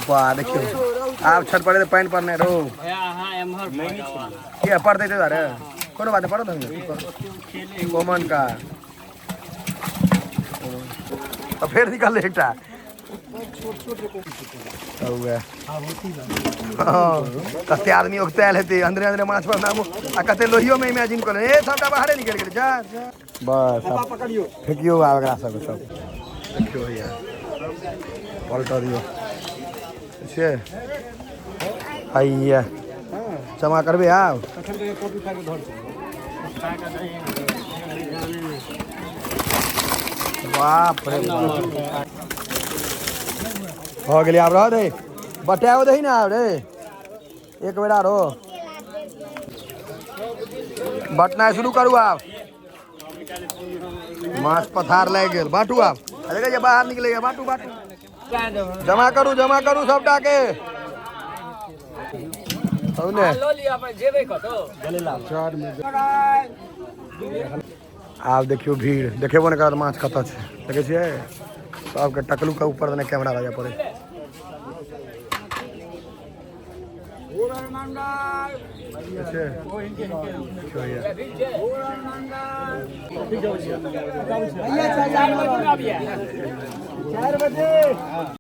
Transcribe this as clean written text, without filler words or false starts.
वाह देखियौ आब छत पर पानि पड़ने रो किया पड़तै ताहि दुआरे कोनो बात नहि पड़त ने कॉमन का तऽ फेर निकललै एकटा। हँ, कते आदमी उगतायल हेतै अंदरे अंदरे माछ पर नामो आ कते लोहियो में इमेजिन कर ए सबटा बाहरे निकलि गेलै। जा जा बस आब फेकियो आब एकरा सबके सब देखियो भैया पलटा दियो से हैया जमा करबे आब। बाप रे बाप भऽ गेलै आब रह दे बटाओ दही ना आब रे एक बेर आरो बटनाइ शुरू करू आब। माछ पथार लागि गेल बाँटू आब। देखै छियै बाहर निकलैया बाँटू बाँटू जमा करू जमा करू सबटा के ने। आब देखियौ भीड़ देखेबो नहि करत माछ कतऽ छै। देखै छियै सबके टकलू के ऊपर देने कैमरा लगा पड़े।